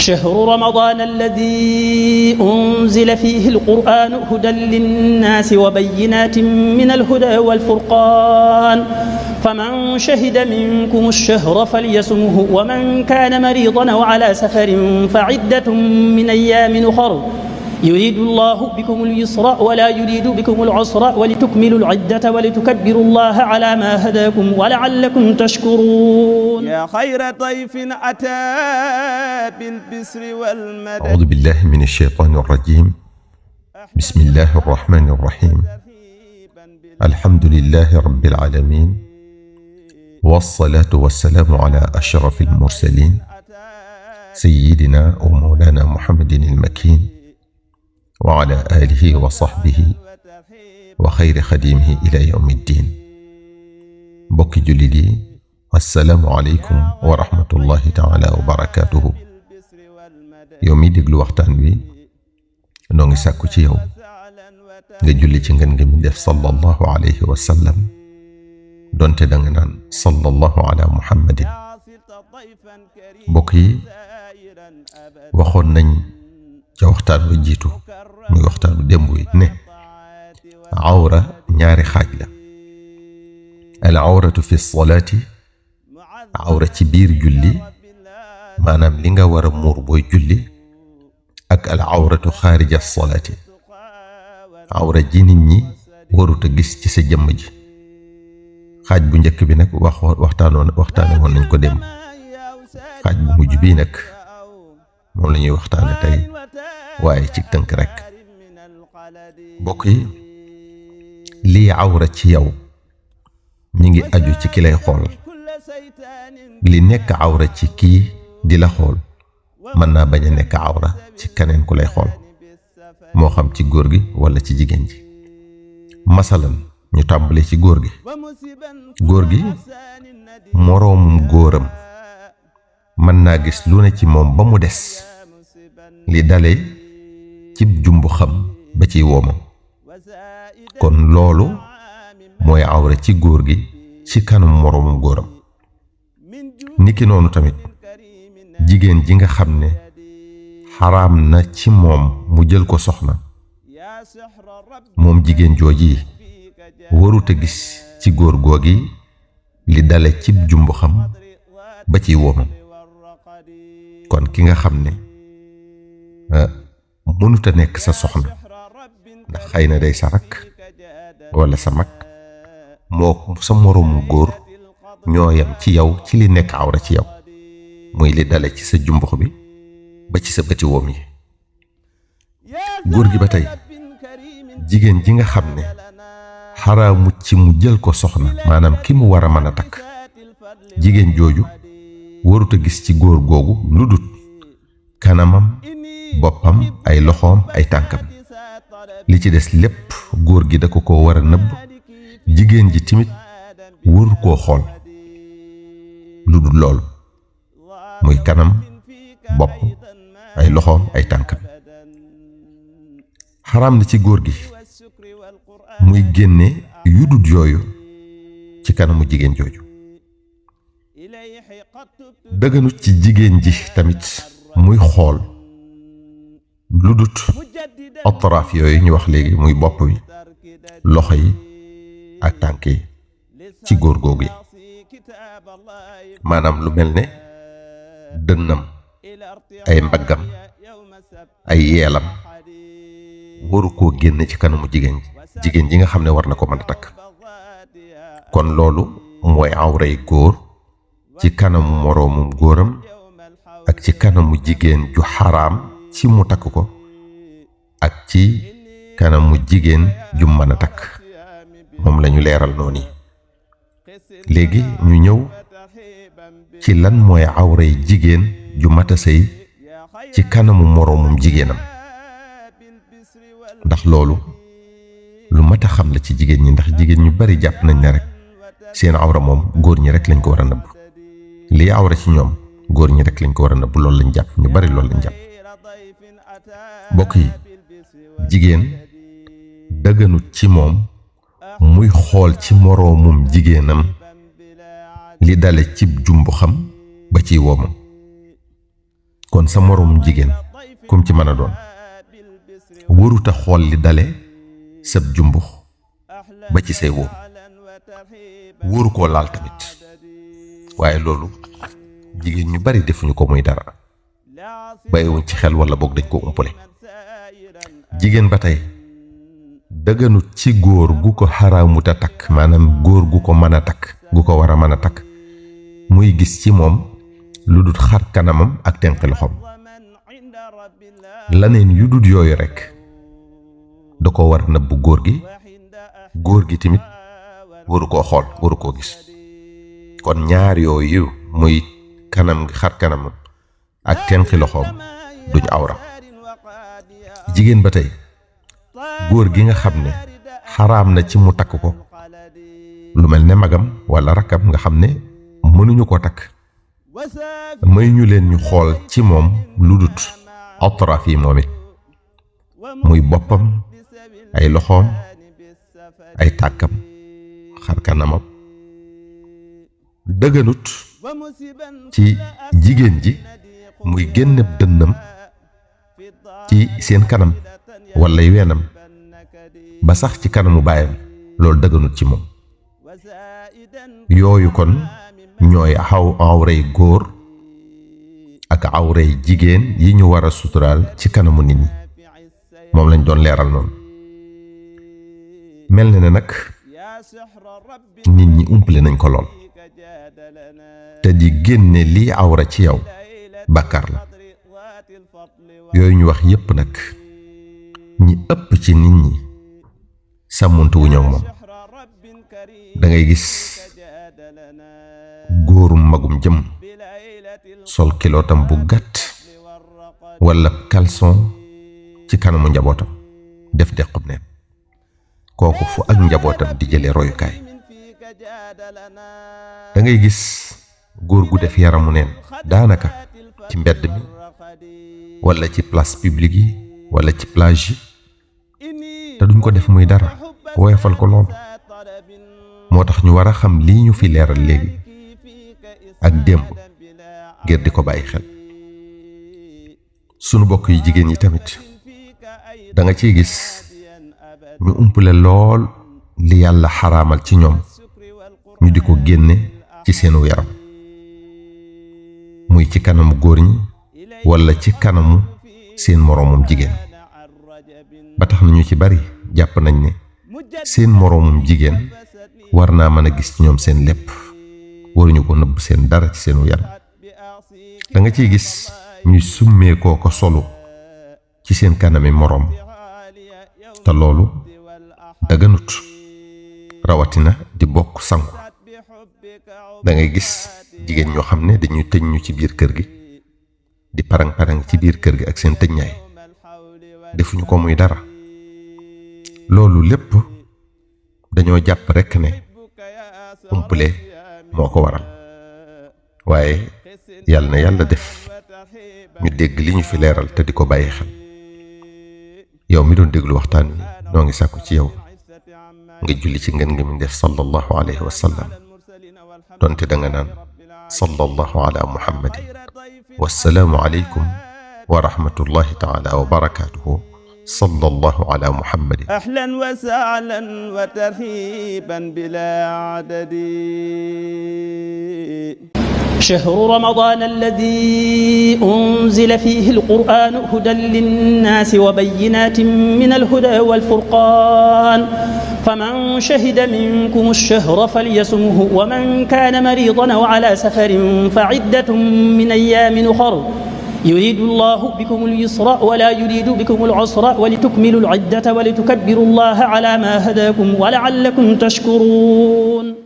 شهر رمضان الذي أنزل فيه القرآن هدى للناس وبينات من الهدى والفرقان فمن شهد منكم الشهر فليصمه ومن كان مريضا أو على سفر فعدة من أيام أخر يريد الله بكم اليسر ولا يريد بكم العسر ولتكملوا العدة ولتكبروا الله على ما هداكم ولعلكم تشكرون. يا خير ضيف أتى بالبسر والمدد. أعوذ بالله من الشيطان الرجيم. بسم الله الرحمن الرحيم. الحمد لله رب العالمين، والصلاة والسلام على أشرف المرسلين سيدنا ومولانا محمد المكين وعلى آله وصحبه وخير خديمه إلى يوم الدين. بوكي جلدي، السلام عليكم ورحمة الله تعالى وبركاته. يومي ديغلو وقتان بي نونغي ساكو تي يوم nga julli ci ngeen ngi mi def sallallahu alayhi wa sallam donte da nga naan sallallahu ala muhammadin. mbokk yi, waxoon nañ ca waxtaan wa jiitu muy waxtaanu démb wi ne awra ñaari xaaj la. al awratu fi salaati, awra ci biir julli maanaam li nga war a muur booy julli, ak al awratu xaarija salaati, awra ji nit ñi warut a gis ci sa jëmm ji. xaaj bu njëkk bi nag waxtaane woon nañ ko dem. xaaj bu mujj bii nag moom la ñuy waxtaane tey, waaye ci tënk rek. bokk yi, lii awra ci yow mi ngi aju ci ki lay xool. li nekk awra ci kii di la xool mën naa bañ a nekk awra ci keneen ku lay xool, moo xam ci góor gi walla ci jigéen ji. masalan, ñu tàmbale ci góor gi. góor gi moroomum góoram mën naa gis lu ne ci moom ba mu des li dale cib jumbu xam ba ciy woomam. kon loolu mooy awra ci góor gi ci kanam moroomum góoram. niki noonu tamit jigéen ji nga xam ne xaraam na ci moom mu jël ko soxna, moom jigéen jooji warut a gis ci góor googi li dale cib jumbu xam ba ciy woomam. kon ki nga xam ne mënut a nekk sa soxna ndax xëy na day sa rakk walla sa mag, moo sa moroomu góor ñoo yam ci yow ci li nekk awra ci yow, muy li dale ci sa jumbux bi ba ci sa bëti woom yi. góor gi ba tey jigéen ji nga xam ne xaraamut ci mu jël ko soxna, maanaam ki mu war a mën a takk, jigéen jooju warut a gis ci góor googu lu dut kanamam, boppam, ay loxoom, ay tànkam. li ci des lépp góor gi da ko war a nëbb. jigéen ji timit waru koo xool lu dul loolu, muy kanam, bopp, ay loxoom, ay tànkam. xaraam na ci góor gi muy génne yu dut yooyu ci kanamu jigéen jooju. dëgganut ci jigéen ji tamit muy xool lu dut atraaf yooyu ñu wax léegi, muy bopp wi, loxo yi ak tànk yi ci góor googu yi. maanaam lu mel ne dënnam, ay mbaggam, ay yeelam waru koo génn ci kanamu jigéen ji nga xam ne war na ko mën a takk. kon loolu mooy awray góor ci kanamu moroomum góoram ak ci kanamu jigéen ju xaraam ci mu takk ko, ak ci kanamu jigéen ju mën a takk. moom lañu leeral noonu. léegi ñu ñëw ci lan mooy awray jigéen ju mata sëy ci kanamu moroomum jigéenam, ndax loolu lu mat a xam la ci jigéen ñi, ndax jigéen ñu bari jàpp nañ ne rek seen awra moom góor ñi rek lañ ko war a nëbb. lii awra ci ñoom góor ñi rek lañ ko war a nëbb, loolu lañ jàpp, ñu bari loolu lañ jàpp. mbokk yi, jigéen dëgganut ci moom muy xool ci moroomum jigéenam li dale cib jumbu xam ba ciy woomam. kon sa moroom jigéen kum ci mën a doon waruta xool li dale sab jumbux ba ci say wóom wóoru koo laal tamit waaye loolu jigéen ñu bari defuñu ko muy dara bàyyiwuñ ci xel wala boog dañ ko umpale jigéen ba tey dëgganut ci góor gu ko xaraamut a takk maanaam góor gu ko mën a takk gu ko war a mën a takk muy gis ci moom lu dul xar kanamam ak tenq loxoom laneen yu dul yooyu rekk da ko war a nëbbu góor gi tamit waru koo xool waru koo gis kon ñaar yooyu muy kanam gi xar kanamam ak tenqi loxoom duñ awra jigéen ba tey góor gi nga xam ne xaraam na ci mu takk ko lu mel ne magam walla rakkam nga xam ne mënuñu ko takk may ñu leen ñu xool ci moom lu dut atraaf yi moom it muy boppam ay loxoom ay tàkkam xar kanamam dëgganut ci jigéen ji muy génn dënnam ci seen kanam walla weenam ba sax ci kanamu baayam loolu dëgganut ci moom yooyu kon ñooy awray góor ak awray jigéen yi ñu war a suturaal ci kanamu nit ñi moom lañ doon leeral noonu mel na ne nag nit ñi umpale nañ ko lool te di génne lii awra ci yow bàkkaar la yooyu ñu wax yépp nag ñi ëpp ci nit ñi sàmmontu wuñu ak moom da ngay gis góorum magum jëm sol kilootam bu gàtt walla caleçon ci kanamu njabootam def dequb neen kooku fu ak njabootam di jële royukaay da ngay gis góor gu def yaramu neen daanaka ci mbedd mi walla ci place publique yi walla ci plage yi te duñ ko def muy dara woyofal ko lool moo tax ñu war a xam lii ñu fi leeral léegi ak démb ngir di ko bàyyi xel sunu bokk yi jigéen yi tamit da nga ciy gis ñu umpale lool li yàlla xaraamal ci ñoom ñu di ko génne ci seenu yaram muy ci kanamu góor ñi walla ci kanamu seen moroomum jigéen ba tax na ñu ci bari jàpp nañ ne seen moroomum jigéen war naa mën a gis ci ñoom seen lépp waruñu ko nëbb seen dara ci seenu yaram da nga ciy gis ñuy summee koo ko solu ci seen kanami moroom te loolu daganut rawatina di bokk sangu da ngay gis jigéen ñoo xam ne dañuy tëj ñu ci biir kër gi di parang-parang ci biir kër gi ak seen tëjñaay defuñu ko muy dara loolu lépp dañoo jàpp rekk ne umpale moo ko waral waaye yàlla na yàlla def ñu dégg li ñu fi leeral te di ko bàyyi xel yow mi doon déglu waxtaan wi noo ngi sàkku ci yow nga julli ci ngeen ngi mi def sallallahu alayhi wa sallam donte da nga naan sallallahu ala muhammadin wassalaamu alaykum wa rahmatullahi taala wa barakatuhu sallallahu ala muhammadin ahlan wa sahlan wa tarhiban bila adadi شهر رمضان الذي أنزل فيه القرآن هدى للناس وبينات من الهدى والفرقان فمن شهد منكم الشهر فليصمه ومن كان مريضا أو على سفر فعدة من أيام أخر يريد الله بكم اليسر ولا يريد بكم العسر ولتكملوا العدة ولتكبروا الله على ما هداكم ولعلكم تشكرون